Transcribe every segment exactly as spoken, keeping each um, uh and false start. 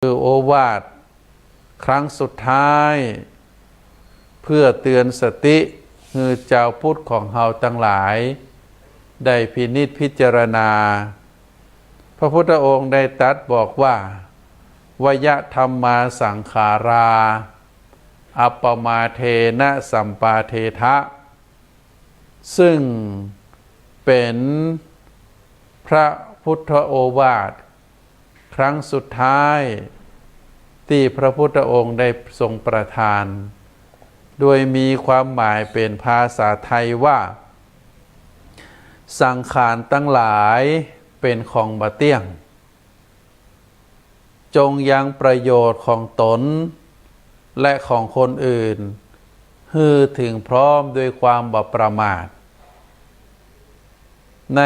คือโอวาทครั้งสุดท้าย เพื่อเตือนสติหื้อจาวพุทธของเฮาตังหลาย ได้พินิจพิจารณา พระพุทธองค์ได้ตรัสบอกว่า วยธัมมาสังขารา อัปปมาเทนะสัมปาเทถะ ซึ่งเป็นพระพุทธโอวาทครั้งสุดท้าย ตี้พระพุทธองค์ได้ทรงประทาน โดยมีความหมายเป๋นภาษาไทยว่า สังขารตังหลายเป๋นของบ่เตี้ยง จงยังประโยชน์ของตนและของคนอื่น หื้อเถิงพร้อมด้วยความบ่ประมาท ใน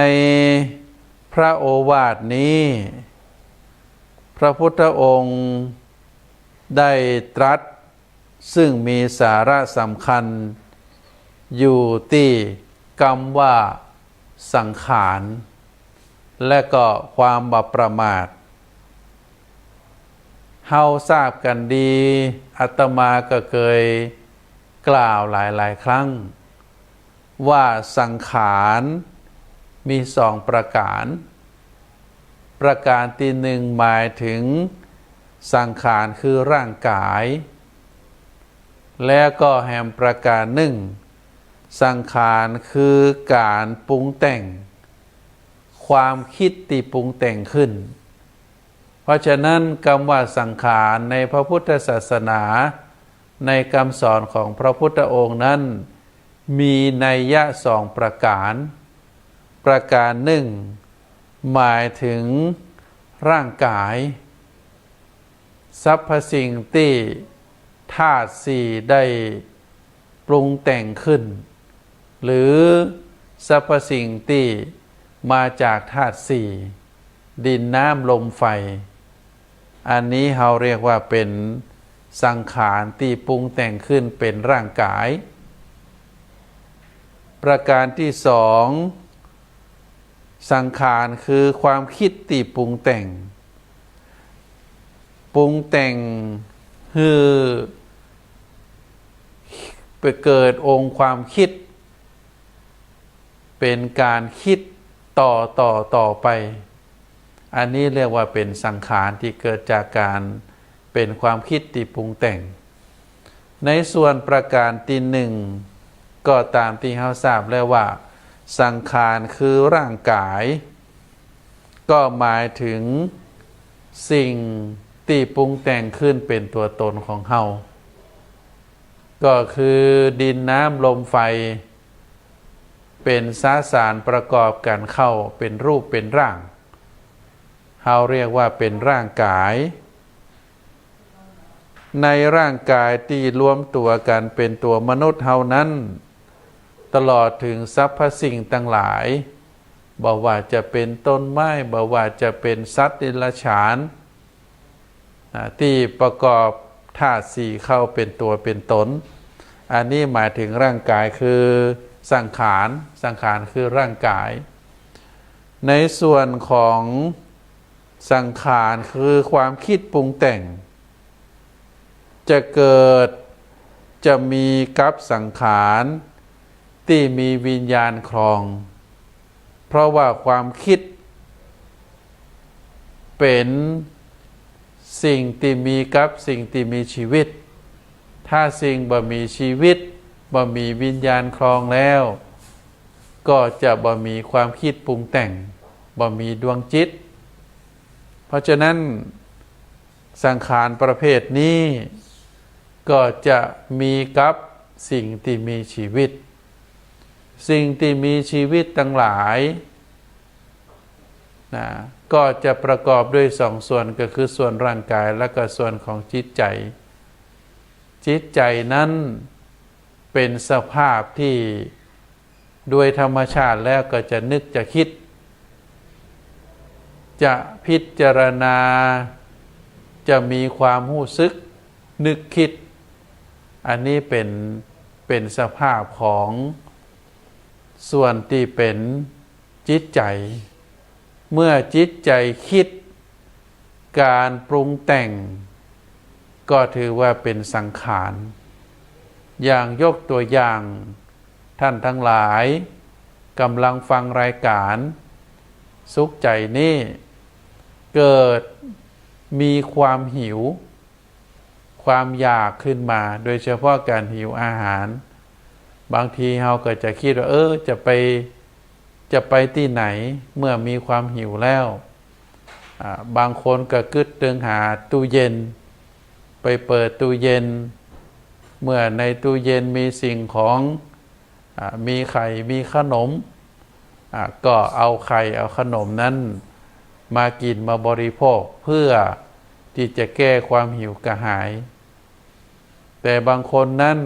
พระโอวาทนี้ พระพุทธองค์ได้ตรัส ซึ่งมีสาระสำคัญอยู่ตี้กำว่าสังขาร และก็ความบ่ประมาท เฮาทราบกั๋นดี อาตมาก็เกยกล่าวหลายๆ ครั้ง ว่าสังขารมีสองประก๋าน ประก๋านตี้นึ่งหมายเถิงสังขารคือร่างก๋าย แล้วก็แหมประก๋านนึ่ง สังขารคือก๋านปรุงแต่ง ความกึ๊ดตี้ปรุงแต่งขึ้น เพราะฉะนั้นกำว่าสังขารในพระพุทธศาสนา ในกำสอนของพระพุทธองค์นั้น มีนัยยะสองประก๋าน ประก๋านนึ่งหมายเถิงร่างก๋าย สรรพสิ่งตี้ธาตุสี่ได้ปรุงแต่งขึ้น หรือสรรพสิ่งตี้มาจากธาตุสี่ ดิน น้ำ ลม ไฟ อันนี้เฮาเรียกว่าเป๋นสังขารตี้ปรุงแต่งขึ้นเป๋นร่างก๋าย ประก๋านตี้สอง สังขารคือความกึ๊ดตี้ปรุงแต่ง ปรุงแต่งหื้อไปเกิดองค์ความกึ๊ด เป๋นก๋านกึ๊ดต่อต่อต่อไป อันนี้เรียกว่าเป๋นสังขารตี้เกิดจากก๋านเป๋นความกึ๊ดตี้ปรุงแต่ง ในส่วนประก๋านตี้นึ่ง ก็ต๋ามตี้เฮาทราบแล้วว่า สังขารคือร่างก๋าย ก็หมายเถิงสิ่งตี้ปรุงแต่งขึ้นเป๋นตั๋วตนของเฮา ก็คือดิน น้ำ ลม ไฟ เป๋นสสารประกอบกั๋นเข้าเป๋นรูปเป๋นร่าง เฮาเรียกว่าเป๋นร่างก๋าย ในร่างก๋ายตี้รวมตั๋วกั๋นเป๋นตั๋วมนุษย์เฮานั้น ตลอดเถิงสรรพสิ่งตังหลาย บ่ว่าจะเป๋นต้นไม้ บ่ว่าจะเป๋นสัตว์เดรัจฉาน นะ ตี้ประกอบธาตุสี่เข้าเป๋นตั๋วเป๋นตน อันนี้หมายเถิงร่างก๋ายคือสังขาร สังขารคือร่างก๋าย ในส่วนของสังขารคือความกึ๊ดปรุงแต่ง จะเกิด จะมีกับสังขารตี้มีวิญญาณครอง เพราะว่าความกึ๊ดเป๋นสิ่งตี้มีกับสิ่งตี้มีชีวิต ถ้าสิ่งบ่มีชีวิต บ่มีวิญญาณครองแล้ว ก็จะบ่มีความกึ๊ดปรุงแต่ง บ่มีดวงจิต เพราะฉะนั้น สังขารประเภทนี้ ก็จะมีกับสิ่งตี้มีชีวิต สิ่งตี้มีชีวิตตังหลาย นะ ก็จะประกอบด้วยสองส่วน ก็คือส่วนร่างก๋าย และก็ส่วนของจิตใจ๋ จิตใจ๋นั้นเป๋นสภาพตี้ โดยธรรมชาติแล้วก็จะนึกจะกึ๊ด จะพิจารณา จะมีความฮู้สึก นึกกึ๊ด อันนี้เป๋น เป๋นสภาพของส่วนตี้เป๋นจิตใจ๋ เมื่อจิตใจ๋กึ๊ด ก๋านปรุงแต่งก็ถือว่าเป๋นสังขาร อย่างยกตั๋วอย่าง ต้านตังหลายก่ำลังฟังรายก๋านสุขใจ๋นี้ เกิดมีความหิว ความอยากขึ้นมา โดยเฉพาะก๋านหิวอาหาร บางทีเฮาก็จะกึ๊ดว่า เออ จะไป จะไปตี้ไหน เมื่อมีความหิวแล้ว อ่า บางคนก็กึ๊ดเติงหาตู้เย็น ไปเปิดตู้เย็น เมื่อในตู้เย็นมีสิ่งของ อ่า มีไข่ มีขนม อ่า ก็เอาไข่ เอาขนมนั้นมากิ๋น มาบริโภค เพื่อตี้จะแก้ความหิวกระหาย แต่บางคนนั้น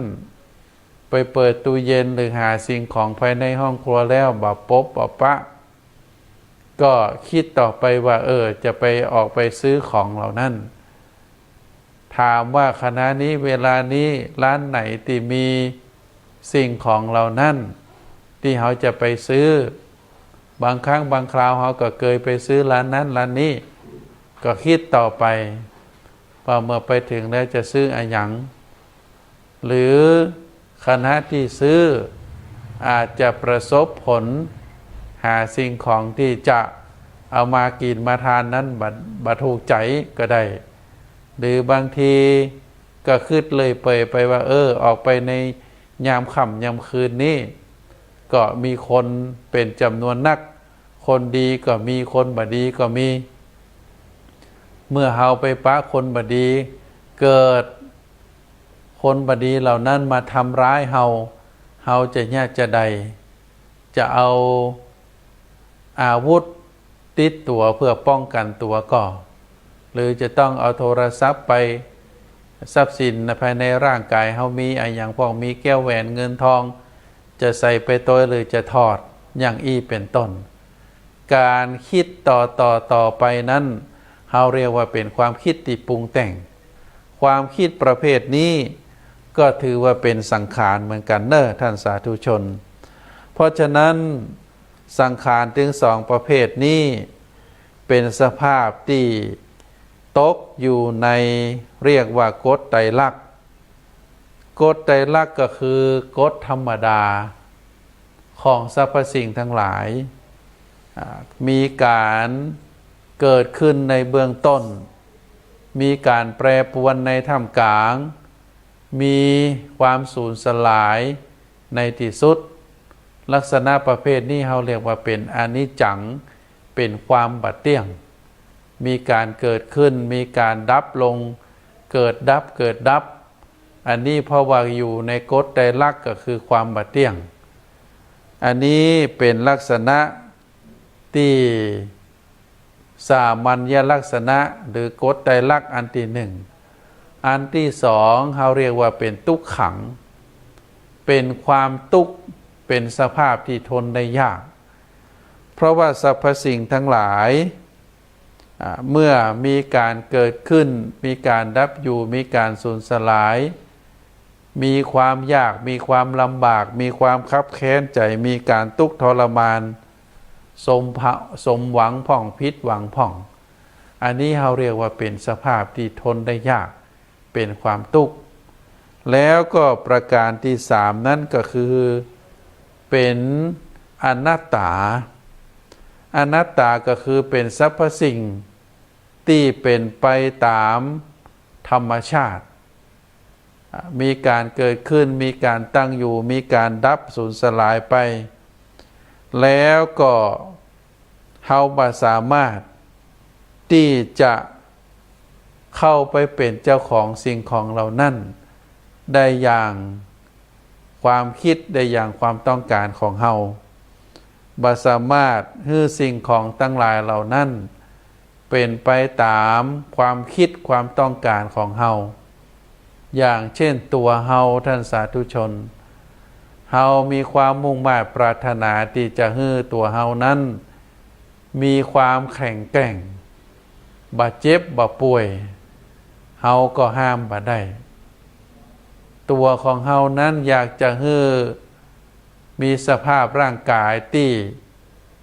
ไปเปิดตู้เย็นหรือหาสิ่งของภายในห้องครัวแล้วบ่ปบบ่ปะ ก็กึ๊ดต่อไปว่า เออ จะไปออกไปซื้อของเหล่านั้น ถามว่าขณะนี้ เวลานี้ ร้านไหนตี้มีสิ่งของเหล่านั้น ตี้เฮาจะไปซื้อ บางครั้งบางคราวเฮาก็เกยไปซื้อร้านนั้นร้านนี้ ก็กึ๊ดต่อไปว่าเมื่อไปเถิงแล้วจะซื้ออะหยัง หรือขณะตี้ซื้ออาจจะประสบผลหาสิ่งของตี้จะเอามากิ๋นมาทานนั้นบ่ บ่ถูกใจ๋ก็ได้ หรือบางทีก็กึ๊ดเลยเปยไปว่า เออ ออกไปในยามค่ำยามคืนนี้ ก็มีคนเป๋นจ๋ำนวนนัก คนดีก็มี คนบ่ดีก็มี เมื่อเฮาไปปะคนบ่ดี เกิดคนบ่ดีเหล่านั้นมาทำร้ายเฮา เฮาจะเยียะจาใด จะเอาอาวุธติดตั๋วเพื่อป้องกั๋นตั๋วก่อ หรือจะต้องเอาโทรศัพท์ไป ทรัพย์สินภายในร่างก๋ายเฮามีอะหยังพ่อง มีแก้วแหวนเงินทอง จะใส่ไปตวยหรือจะถอด อย่างอี้เป๋นต้น ก๋านกึ๊ดต่อต่อต่อไปนั้น เฮาเรียกว่าเป๋นความกึ๊ดตี้ปรุงแต่ง ความกึ๊ดประเภทนี้ก็ถือว่าเป๋นสังขารเหมือนกั๋นเน่อต้านสาธุชน เพราะฉะนั้นสังขารตึงสองประเภทนี้เป๋นสภาพตี้ตกอยู่ในเรียกว่ากฎไตรลักษณ์ กฎไตรลักษณ์ก็คือกฎธรรมดาของสรรพสิ่งตังหลาย อ่า มีก๋านเกิดขึ้นในเบื้องต้น มีก๋านแปรปรวนในท่ามกลาง มีความสูญสลายในตี้สุด ลักษณะประเภทนี้เฮาเรียกว่าเป๋นอนิจจัง เป๋นความบ่เตี้ยง มีก๋านเกิดขึ้น มีก๋านดับลง เกิดดับ เกิดดับ อันนี้เพราะว่าอยู่ในกฎไตรลักษณ์ก็คือความบ่เตี้ยง อันนี้เป๋นลักษณะตี้สามัญญลักษณะ หรือกฎไตรลักษณ์อันตี้หนึ่ง อันตี้สองเฮาเรียกว่าเป๋นตุกขัง เป๋นความตุ๊กข์ เป๋นสภาพตี้ทนได้ยาก เพราะว่าสรรพสิ่งตังหลาย อ่า เมื่อมีก๋านเกิดขึ้น มีก๋านดับอยู่ มีก๋านสูญสลาย มีความยาก มีความลำบาก มีความคับแค้นใจ๋ มีก๋านตุ๊กข์ทรมาน สมภะ สมหวังพ่อง ผิดหวังพ่อง อันนี้เฮาเรียกว่าเป๋นสภาพตี้ทนได้ยาก เป๋นความตุ๊กข์ แล้วก็ประก๋านตี้สามนั้นก็คือเป๋นอนัตตา อนัตตาก็คือเป๋นสรรพสิ่งตี้เป๋นไปต๋ามธรรมชาติ อ่ะ มีก๋านเกิดขึ้น มีก๋านตั้งอยู่ มีก๋านดับสูญสลายไป แล้วก็เฮาบ่สามารถตี้จะเข้าไปเป๋นเจ้าของสิ่งของเหล่านั้นได้อย่างความกึ๊ด ได้อย่างความต้องก๋านของเฮา บ่สามารถหื้อสิ่งของตังหลายเหล่านั้น เป๋นไปต๋ามความกึ๊ดความต้องก๋านของเฮา อย่างเจ้นตั๋วเฮา ต้านสาธุชน เฮามีความมุ่งมาดปรารถนาตี้จะหื้อตั๋วเฮานั้นมีความแข็งแกร่ง บ่เจ็บบ่ป่วย เฮาก็ห้ามบ่ได้ ตั๋วของเฮานั้นอยากจะหื้อมีสภาพร่างก๋ายตี้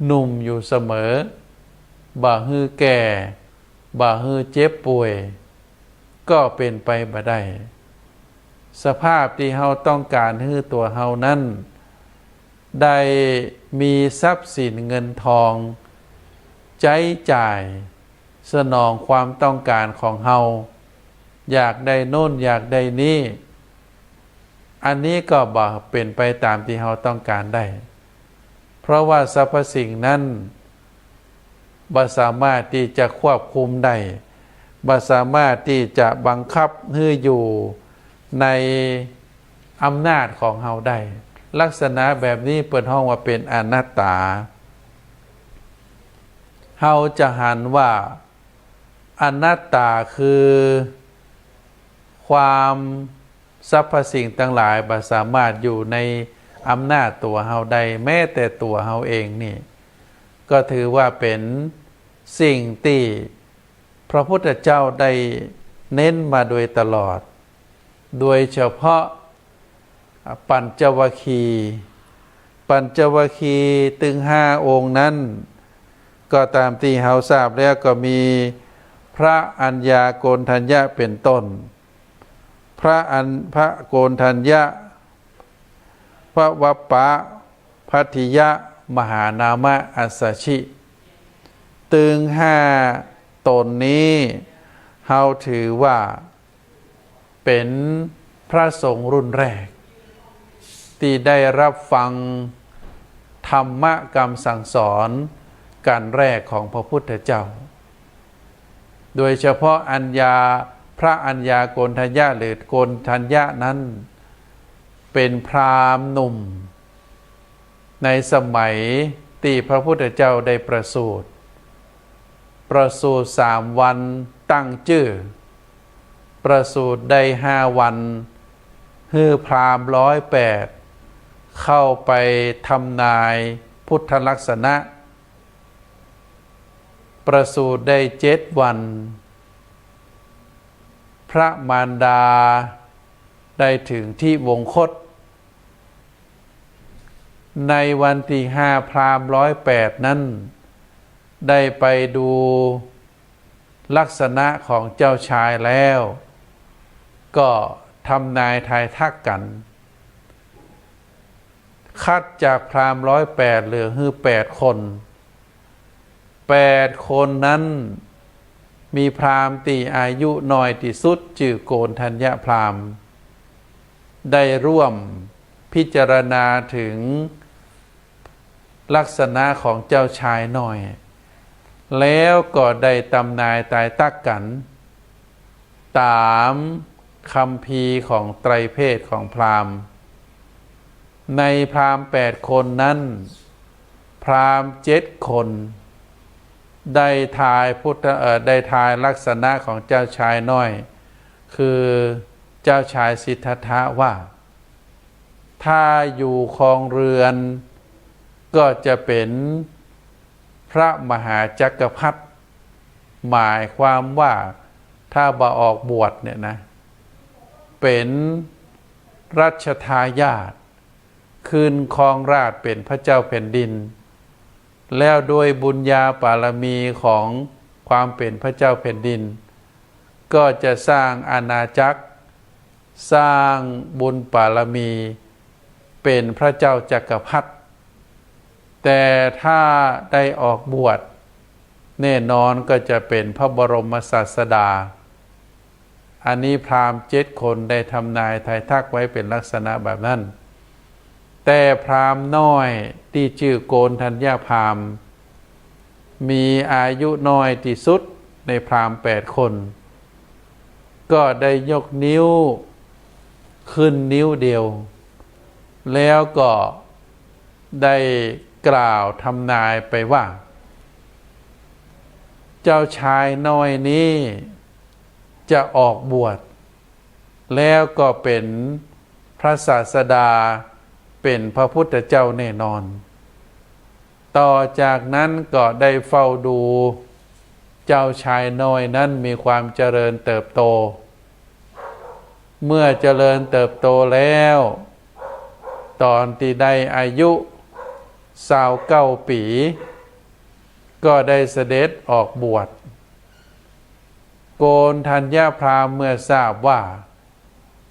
หนุ่มอยู่เสมอ บ่หื้อแก่ บ่หื้อเจ็บป่วย ก็เป๋นไปบ่ได้ สภาพตี้เฮาต้องก๋านหื้อตั๋วเฮานั้น ได้มีทรัพย์สินเงินทอง ใจ๊จ่ายสนองความต้องก๋านของเฮา อยากได้โน่นอยากได้นี้ อันนี้ก็บ่เป๋นไปต๋ามตี้เฮาต้องก๋านได้ เพราะว่าสรรพสิ่งนั้น บ่สามารถตี้จะควบคุมได้ บ่สามารถตี้จะบังคับหื้ออยู่ในอำนาจของเฮาได้ ลักษณะแบบนี้เปิ้นฮ้องว่าเป๋นอนัตตา เฮาจะหันว่าอนัตตาคือความ สรรพสิ่งตังหลายบ่สามารถอยู่ในอำนาจตั๋วเฮาได้ แม้แต่ตั๋วเฮาเองนี่ ก็ถือว่าเป๋นสิ่งตี้พระพุทธเจ้าได้เน้นมาโดยตลอด โดยเฉพาะปัญจวัคคีย์ ปัญจวัคคีย์ตึงห้าองค์นั้น ก็ต๋ามตี้เฮาทราบแล้วก็มีพระอัญญาโกณฑัญญะเป๋นต้น พระอัญ พระโกณฑัญญะ พระวัปปะ ภัททิยะ มหานามะ อัสสชิ ตึงห้าต๋นนี้ เฮาถือว่าเป๋นพระสงฆ์รุ่นแรก ตี้ได้ฮับฟังธรรมะกำสั่งสอนกั๋นแรกของพระพุทธเจ้า โดยเฉพาะอัญญา พระอัญญาโกณฑัญญะหรือโกณฑัญญะนั้น เป๋นพราหมณ์หนุ่ม ในสมัยตี้พระพุทธเจ้าได้ประสูติ ประสูติสามวันตั้งจื้อ ประสูติได้ห้าวัน หื้อพราหมณ์ร้อยแปดเข้าไปทำนายพุทธลักษณะ ประสูติได้เจ็ดวัน พระมารดาได้ถึงทิวงคต ในวันตี้ห้าพราหมณ์ร้อยแปดนั้น ได้ไปดูลักษณะของเจ้าชายแล้ว ก็ทำนายทายทักกั๋น คัดจากพราหมณ์ร้อยแปดเหลือหื้อแปดคน แปดคนนั้น มีพราหมณ์ตี้อายุน้อยตี้สุดจื้อโกณฑัญญพราหมณ์ ได้ร่วมพิจารณาถึงลักษณะของเจ้าชายน้อย แล้วก็ได้ทำนายทายทักกั๋น ต๋ามคัมภีร์ของไตรเพศของพราหมณ์ ในพราหมณ์แปดคนนั้น พราหมณ์เจ็ดคน ได้ทายพุทธ เอ่อ ได้ทายลักษณะของเจ้าชายน้อย คือเจ้าชายสิทธัตถะว่า ถ้าอยู่ครองเรือน ก็จะเป๋นพระมหาจักรพรรดิ หมายความว่าถ้าบ่ออกบวชเนี่ยนะ เป๋นรัชทายาท ขึ้นครองราชย์เป๋นพระเจ้าแผ่นดิน แล้วด้วยบุญญาบารมีของความเป๋นพระเจ้าแผ่นดิน ก็จะสร้างอาณาจักร สร้างบุญบารมี เป๋นพระเจ้าจักรพรรดิ แต่ถ้าได้ออกบวช แน่นอนก็จะเป๋นพระบรมศาสดา อันนี้พราหมณ์เจ็ดคนได้ทำนายทายทักไว้เป๋นลักษณะแบบนั้น แต่พราหมณ์น้อยตี้จื้อโกณฑัญญพราหมณ์ มีอายุน้อยตี้สุดในพราหมณ์แปดคน ก็ได้ยกนิ้วขึ้นนิ้วเดียว แล้วก็ได้กล่าวทำนายไปว่า เจ้าชายน้อยนี้จะออกบวช แล้วก็เป๋นพระศาสดา เป๋นพระพุทธเจ้าแน่นอน ต่อจากนั้นก็ได้เฝ้าดูเจ้าชายน้อยนั้นมีความเจริญเติบโต เมื่อเจริญเติบโตแล้ว ต๋อนตี้ได้อายุซาวเก้าปี๋ ก็ได้เสด็จออกบวช โกณฑัญญพราหมณ์เมื่อทราบว่า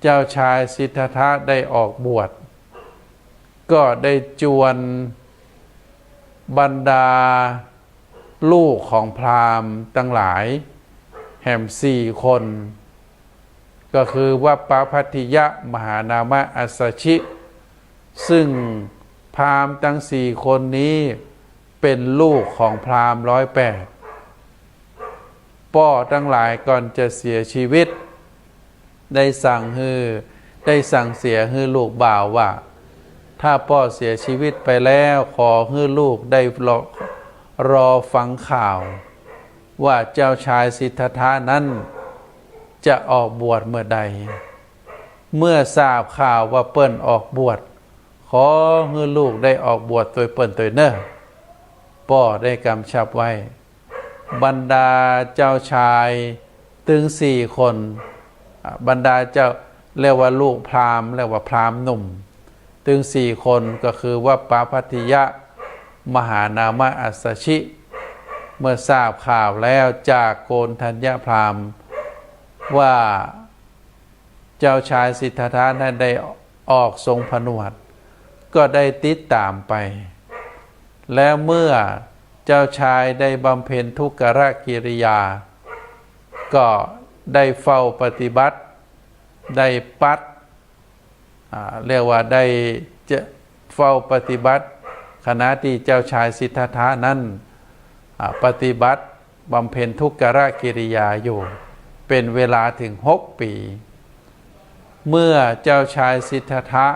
เจ้าชายสิทธัตถะได้ออกบวช ก็ได้จวนบรรดาลูกของพราหมณ์ตังหลายแหมสี่คน ก็คือวัปปะพัททิยะ มหานามะ อัสสชิ ซึ่งพราหมณ์ตังสี่คนนี้เป๋นลูกของพราหมณ์ร้อยแปด ป้อตังหลายก่อนจะเสียชีวิต ได้สั่งหื้อ ได้สั่งเสียหื้อลูกบ่าวว่า ถ้าป้อเสียชีวิตไปแล้ว ขอหื้อลูกได้รอ รอฟังข่าว ว่าเจ้าชายสิทธัตถะนั้นจะออกบวชเมื่อใด เมื่อทราบข่าวว่าเปิ้นออกบวช ขอหื้อลูกได้ออกบวชตวยเปิ้นตวยเน่อ ป้อได้กำชับไว้ บรรดาเจ้าชายตึงสี่คน อ่ะ บรรดาเจ้า เรียกว่าลูกพราหมณ์ เรียกว่าพราหมณ์หนุ่ม ตึงสี่คนก็คือวัปปะพัททิยะ มหานามะ อัสสชิ เมื่อทราบข่าวแล้วจากโกณฑัญญพราหมณ์ว่าเจ้าชายสิทธัตถะนั้นได้ออกทรงผนวช ก็ได้ติดต๋ามไป แล้วเมื่อเจ้าชายได้บำเพ็ญทุกรกิริยา ก็ได้เฝ้าปฏิบัติ ได้ปัด อ่า เรียกว่าได้จะเฝ้าปฏิบัติ ขณะตี้เจ้าชายสิทธัตถะนั้น อ่า ปฏิบัติบำเพ็ญทุกรกิริยาอยู่ เป๋นเวลาเถิงหกปี๋ เมื่อเจ้าชายสิทธัตถะ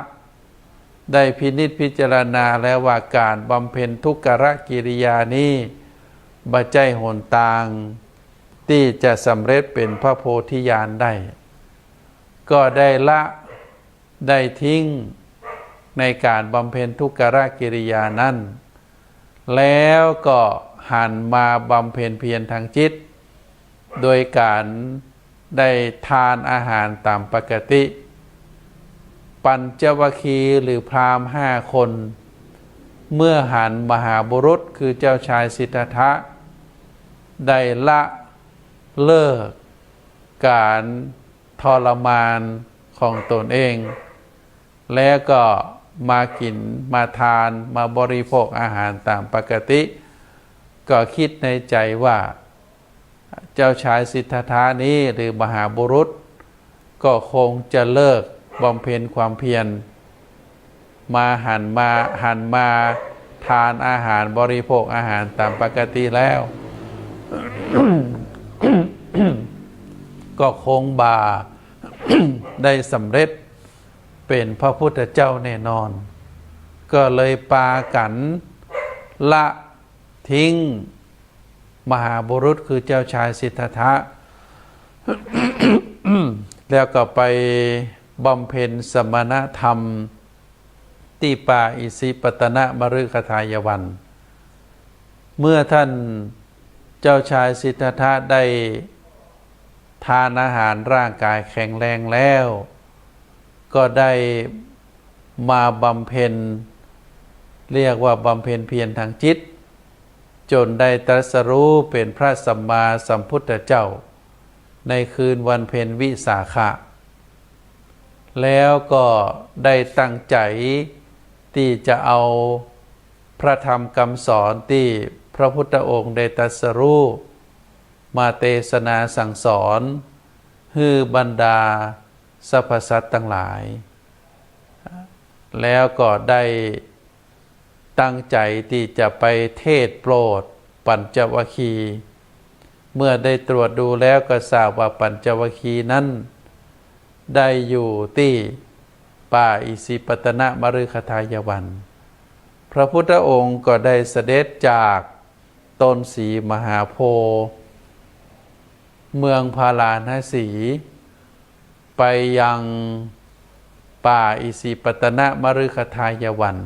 ได้พินิจพิจารณาแล้วว่าก๋านบำเพ็ญทุกรกิริยานี้บ่ใจ้หนตางตี้จะสำเร็จเป๋นพระโพธิญาณได้ ก็ได้ละ ได้ทิ้งในก๋านบำเพ็ญทุกรกิริยานั้น แล้วก็หันมาบำเพ็ญเพียรทางจิต โดยก๋านได้ทานอาหารต๋ามปกติ ปัญจวัคคีย์หรือพราหมณ์ห้าคน เมื่อหันมหาบุรุษคือเจ้าชายสิทธัตถะ ได้ละเลิกก๋าน ทรมานของตนเอง แล้วก็มากิ๋นมาทานมาบริโภคอาหารต๋ามปกติ ก็กึ๊ดในใจ๋ว่า เจ้าชายสิทธัตถะนี้หรือมหาบุรุษ ก็คงจะเลิกบำเพ็ญความเพียร มาหันมา หันมาทานอาหารบริโภคอาหารต๋ามปกติแล้ว ก็คงบ่ได้สำเร็จเป๋นพระพุทธเจ้าแน่นอน ก็เลยปากั๋นละทิ้งมหาบุรุษคือเจ้าชายสิทธัตถะ แล้วก็ไปบำเพ็ญสมณธรรม ตี้ป่าอิสิปตนมฤคทายวัน เมื่อท่านเจ้าชายสิทธัตถะได้ทานอาหารร่างกายแข็งแรงแล้ว ก็ได้มาบำเพ็ญ เรียกว่าบำเพ็ญเพียรทางจิต จ๋นได้ตรัสรู้เป๋นพระสัมมาสัมพุทธเจ้า ในคืนวันเพ็ญวิสาขะ แล้วก็ได้ตั้งใจ๋ตี้จะเอาพระธรรมกำสอนตี้พระพุทธองค์ได้ตรัสรู้มาเตสนาสั่งสอนหื้อบรรดาสรรพสัตว์ตังหลาย แล้วก็ได้ ตั้งใจ๋ตี้จะไปเทศน์โปรดปัญจวัคคีย์ เมื่อได้ตรวจดูแล้วก็ทราบว่าปัญจวัคคีย์นั้นได้อยู่ตี้ป่าอิสิปตนมฤคทายวัน พระพุทธองค์ก็ได้เสด็จจากต้นสีมหาโพธิ์ เมืองพาราณสี ไปยังป่าอิสิปตนมฤคทายวัน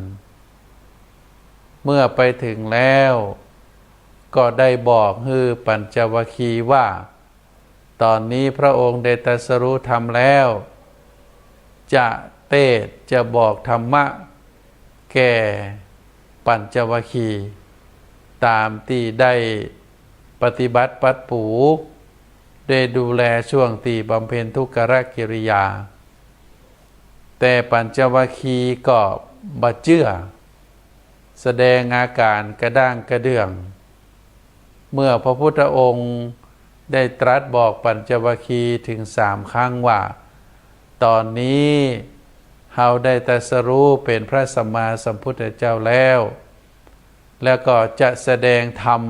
เมื่อไปเถิงแล้ว ก็ได้บอกหื้อปัญจวัคคีย์ว่า ต๋อนนี้พระองค์ได้ตรัสรู้ธรรมแล้ว จะเตสน์จะบอกธรรมะแก่ปัญจวัคคีย์ ต๋ามตี้ได้ปฏิบัติปัดปู๋ ได้ดูแลช่วงตี้บำเพ็ญทุกรกิริยา แต่ปัญจวัคคีย์ก็บ่เจื้อ แสดงอาก๋ารกระด้างกระเดื่อง เมื่อพระพุทธองค์ได้ตรัสบอกปัญจวัคคีย์ถึงสามครั้งว่า ต๋อนนี้เฮาได้ตรัสรู้เป๋นพระสัมมาสัมพุทธเจ้าแล้ว แล้วก็จะแสดงธรรม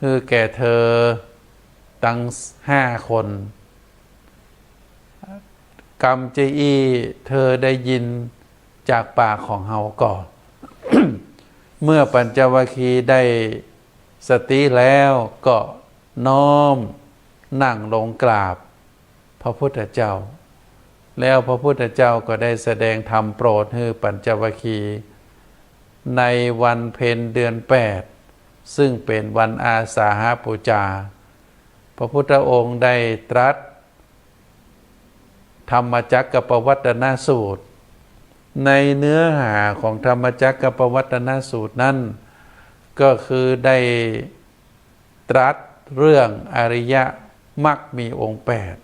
หื้อแก่เธอตังห้าคน กำจะอี้เธอได้ยินจากปากของเฮาก่อ เมื่อปัญจวัคคีย์ได้สติแล้วก็น้อมนั่งลงกราบพระพุทธเจ้า แล้วพระพุทธเจ้าก็ได้แสดงธรรมโปรดหื้อปัญจวัคคีย์ ในวันเพ็ญเดือนแปด ซึ่งเป๋นวันอาสาหบูชา พระพุทธองค์ได้ตรัสธรรมจักรกัปปวัตนสูตร ในเนื้อหาของธรรมจักรกัปปวัตนสูตรนั้น ก็คือได้ตรัสเรื่องอริยมรรคมีองค์แปด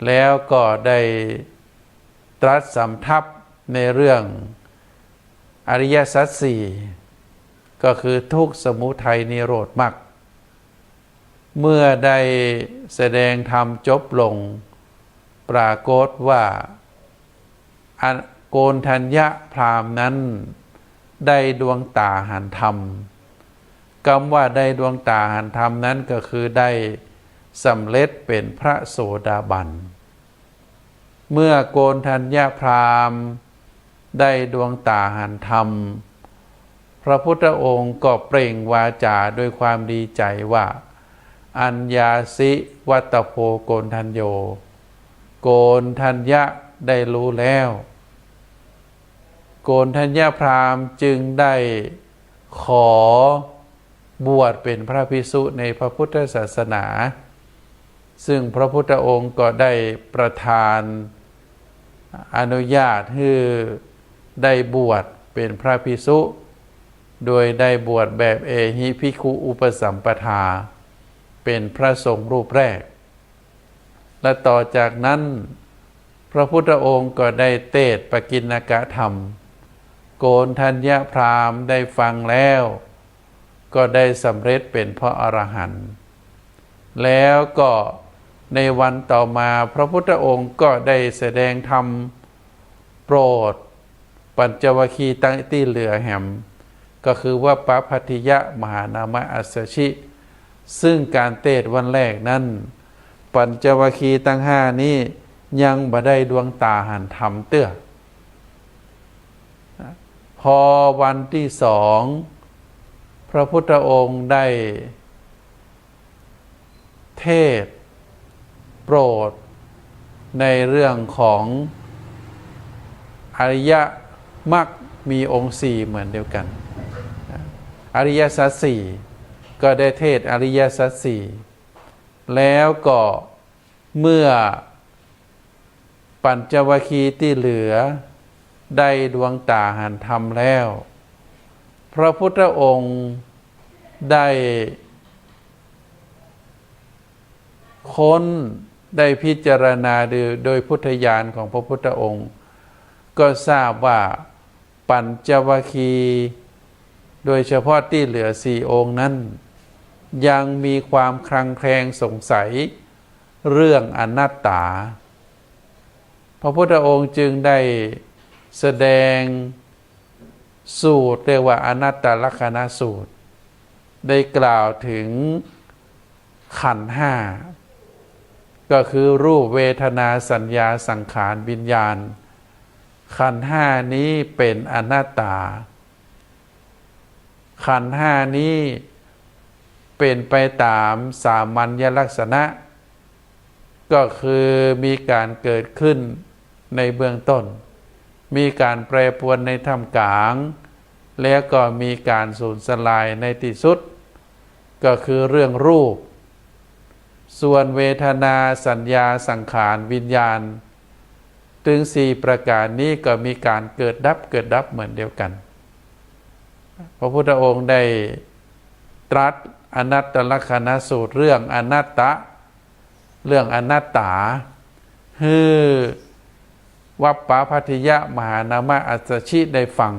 แล้วก็ได้ตรัสสำทับในเรื่องอริยสัจสี่ ก็คือทุกข์ สมุทัย นิโรธ มรรค เมื่อได้แสดงธรรมจบลง ปรากฏว่า อัน โกณฑัญญพราหมณ์นั้นได้ดวงต๋าหันธรรม กำว่าได้ดวงต๋าหันธรรมนั้นก็คือได้สำเร็จเป๋นพระโสดาบัน เมื่อโกณฑัญญพราหมณ์ได้ดวงต๋าหันธรรม พระพุทธองค์ก็เปล่งวาจาด้วยความดีใจ๋ว่า อัญญาสิวัตโภ โกณฑัญโญ โกณฑัญญะได้รู้แล้ว โกณฑัญญพราหมณ์จึงได้ขอบวชเป๋นพระภิกษุในพระพุทธศาสนา ซึ่งพระพุทธองค์ก็ได้ประทานอนุญาตหื้อได้บวชเป๋นพระภิกษุ โดยได้บวชแบบเอหิภิกขุอุปสัมปทา เป๋นพระสงฆ์รูปแรก และต่อจากนั้น พระพุทธองค์ก็ได้เตสน์ปกิณณกธรรม โกณฑัญญพราหมณ์ได้ฟังแล้ว ก็ได้สำเร็จเป๋นพระอรหันต์ แล้วก็ในวันต่อมา พระพุทธองค์ก็ได้แสดงธรรมโปรดปัญจวัคคีย์ตี้เหลือแหม ก็คือวัปปะพัททิยะ มหานามะ อัสสชิ ซึ่งก๋านเตสน์วันแรกนั้น ปัญจวัคคีย์ตังห้านี้ยังบ่ได้ดวงต๋าหันธรรมเตื้อ พอวันตี้สอง พระพุทธองค์ได้เทศน์โปรดในเรื่องของอริยมรรคมีองค์สี่เหมือนเดียวกั๋น อริยสัจสี่ ก็ได้เทศน์อริยสัจสี่ แล้วก็เมื่อปัญจวัคคีย์ตี้เหลือได้ดวงต๋าหันธรรมแล้ว พระพุทธองค์ได้ค้น ได้พิจารณาดูโดยพุทธญาณของพระพุทธองค์ ก็ทราบว่าปัญจวัคคีย์ โดยเฉพาะตี้เหลือสี่องค์นั้น ยังมีความคลางแคลงสงสัยเรื่องอนัตตา พระพุทธองค์จึงได้แสดงสูตรเรียกว่าอนัตตลักษณสูตร ได้กล่าวถึงขันธ์ห้า ก็คือรูป เวทนา สัญญา สังขาร วิญญาณ ขันธ์ห้านี้เป๋นอนัตตา ขันธ์ห้านี้เป๋นไปต๋ามสามัญญลักษณะ ก็คือมีก๋านเกิดขึ้นในเบื้องต้น มีก๋านแปรปรวนในท่ามกลาง แล้วก็มีก๋านสูญสลายในตี้สุด ก็คือเรื่องรูป ส่วนเวทนา สัญญา สังขาร วิญญาณ ตึงสี่ประก๋านนี้ก็มีก๋านเกิดดับ เกิดดับเหมือนเดียวกั๋น พระพุทธองค์ได้ตรัสอนัตตลักษณสูตรเรื่องอนัตตะ เรื่องอนัตต๋า หื้อวัปปะพัททิยะมหานามะอัสสชิได้ฟัง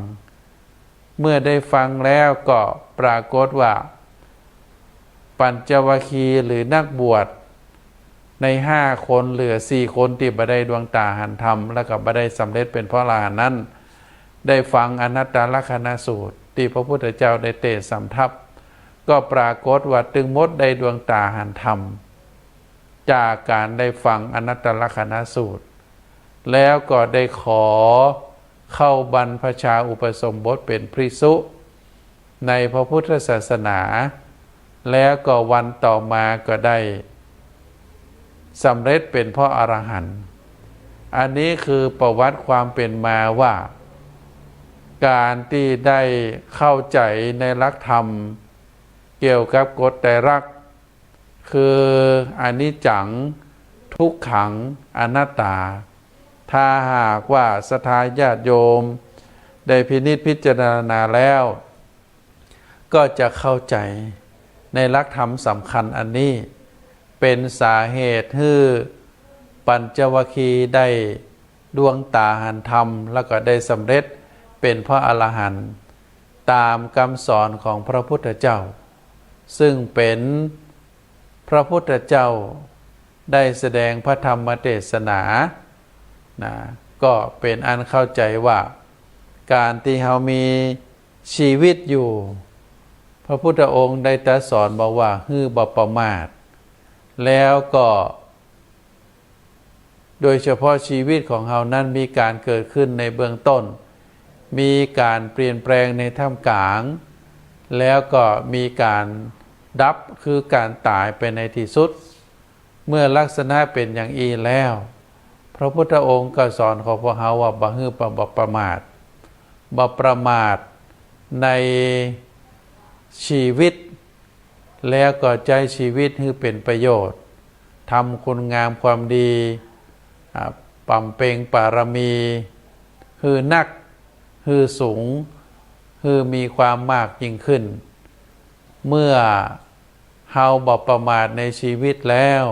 เมื่อได้ฟังแล้วก็ปรากฏว่า ปัญจวัคคีย์หรือนักบวชในห้าคนเหลือสี่คนตี้บ่ได้ดวงต๋าหันธรรม แล้วก็บ่ได้สำเร็จเป๋นพระอรหันต์นั้น ได้ฟังอนัตตลักษณสูตรตี้พระพุทธเจ้าได้เตสน์สำทับ ก็ปรากฏว่าตึงหมดได้ดวงต๋าหันธรรม จากก๋านได้ฟังอนัตตลักษณสูตร แล้วก็ได้ขอเข้าบรรพชาอุปสมบทเป๋นภิกษุในพระพุทธศาสนา แล้วก็วันต่อมาก็ได้สำเร็จเป๋นพระอรหันต์ อันนี้คือประวัติความเป๋นมาว่า ก๋านตี้ได้เข้าใจ๋ในหลักธรรมเกี่ยวกับกฎไตรลักษณ์ คืออนิจจัง ทุกขัง อนัตตา ถ้าหากว่าศรัทธาญาติโยมได้พินิจพิจารณาแล้ว ก็จะเข้าใจ๋ในหลักธรรมสำคัญอันนี้ เป๋นสาเหตุหื้อปัญจวัคคีย์ได้ดวงต๋าหันธรรม แล้วก็ได้สำเร็จเป๋นพระอรหันต์ ต๋ามกำสอนของพระพุทธเจ้า ซึ่งเป๋นพระพุทธเจ้าได้แสดงพระธรรมเตสนา นะ ก็เป๋นอันเข้าใจ๋ว่า ก๋านตี้เฮามีชีวิตอยู่ พระพุทธองค์ได้ตรัสสอนบอกว่า หื้อบ่ประมาท แล้วก็ โดยเฉพาะชีวิตของเฮานั้นมีก๋านเกิดขึ้นในเบื้องต้น มีก๋านเปลี่ยนแปลงในท่ามก๋าง แล้วก็มีก๋านดับ คือก๋านต๋ายไปในตี้สุด เมื่อลักษณะเป๋นอย่างอี้แล้ว พระพุทธองค์ก็สอนของพวกเฮาว่า บ่หื้อประ บ่ประมาท บ่ประมาทในชีวิต แล้วก็ใจ๊ชีวิตหื้อเป๋นประโยชน์ ทำคุณงามความดี อ่า บำเพ็ญบารมี หื้อนัก หื้อสูง หื้อมีความมากยิ่งขึ้น เมื่อเฮาบ่ประมาทในชีวิตแล้ว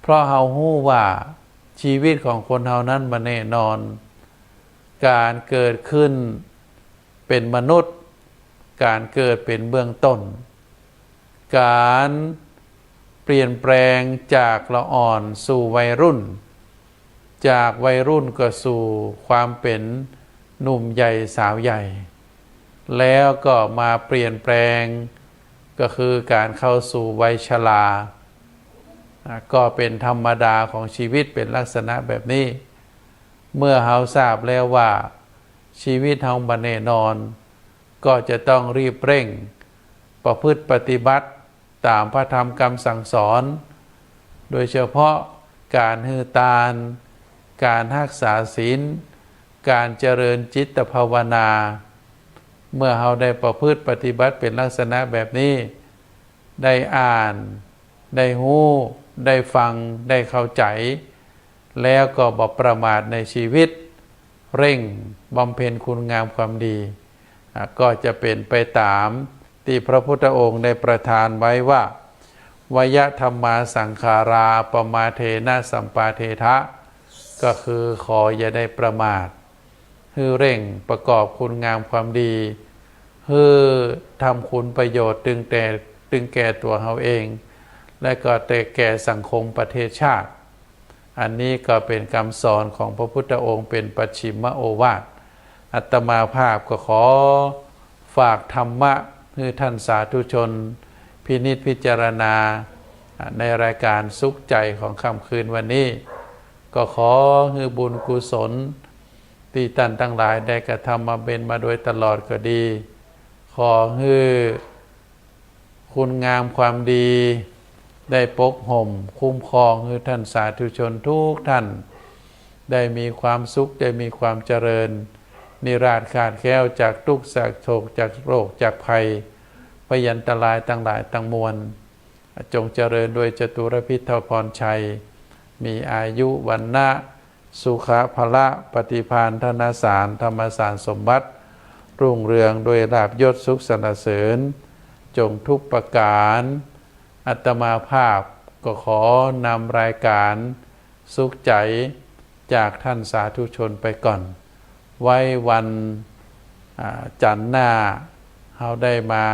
เพราะเฮาฮู้ว่าชีวิตของคนเฮานั้นบ่แน่นอน ก๋านเกิดขึ้นเป๋นมนุษย์ ก๋านเกิดเป๋นเบื้องต้น ก๋านเปลี่ยนแปลงจากละอ่อนสู่วัยรุ่น จากวัยรุ่นก็สู่ความเป๋นหนุ่มใหญ่สาวใหญ่ แล้วก็มาเปลี่ยนแปลง ก็คือก๋านเข้าสู่วัยชรา อ่ะ ก็เป๋นธรรมดาของชีวิตเป๋นลักษณะแบบนี้ เมื่อเฮาทราบแล้วว่าชีวิตเฮาบ่แน่นอน ก็จะต้องรีบเร่งประพฤติปฏิบัติต๋ามพระธรรมกำสั่งสอน โดยเฉพาะก๋านหื้อตาน ก๋านฮักษาศีล ก๋านเจริญจิตภาวนา เมื่อเฮาได้ประพฤติปฏิบัติเป๋นลักษณะแบบนี้ ได้อ่าน ได้ฮู้ ได้ฟัง ได้เข้าใจ๋ แล้วก็บ่ประมาทในชีวิต เร่งบำเพ็ญคุณงามความดี อ่ะ ก็จะเป๋นไปต๋ามตี้พระพุทธองค์ได้ประทานไว้ว่า วยธัมมาสังขารา อัปปมาเทนะสัมปาเทถะ ก็คือขออย่าได้ประมาท หื้อเร่งประกอบคุณงามความดี หื้อทำคุณประโยชน์ตึงแต่ ตึงแก่ตั๋วเฮาเอง และก็แต่แก่สังคมประเทศชาติ อันนี้ก็เป๋นกำสอนของพระพุทธองค์เป๋นปัจฉิมโอวาท อาตมาภาพก็ขอฝากธรรมะหื้อท่านสาธุชนพินิจพิจารณา ในรายการสุขใจของค่ำคืนวันนี้ ก็ขอหื้อบุญกุศลตี้ต้านตังหลายได้กระทำบำเพ็ญมาโดยตลอดก็ดี ขอหื้อ คุณงามความดีได้ปกห่มคุ้มครองหื้อท่านสาธุชนทุกท่าน ได้มีความสุข ได้มีความเจริญ นิราศคลาดแคล้วจากตุ๊กข์จากโศกจากโรคจากภัย พยันตรายตังหลายตังมวล จงเจริญด้วยจตุรพิธพรชัย มีอายุ วรรณะ สุขะ พละ ปฏิภาณ ธนสาร ธรรมสารสมบัติ รุ่งเรืองด้วยลาภยศสุขสรรเสริญ จงทุกประก๋าน อาตมาภาพ ก็ขอนำรายการสุขใจ๋จากท่านสาธุชนไปก่อน ไว้วัน อ่า จันทร์หน้า เฮาได้มา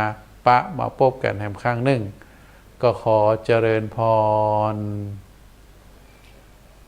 ปะมาปบกั๋นแหมครั้งนึ่ง ก็ขอเจริญพร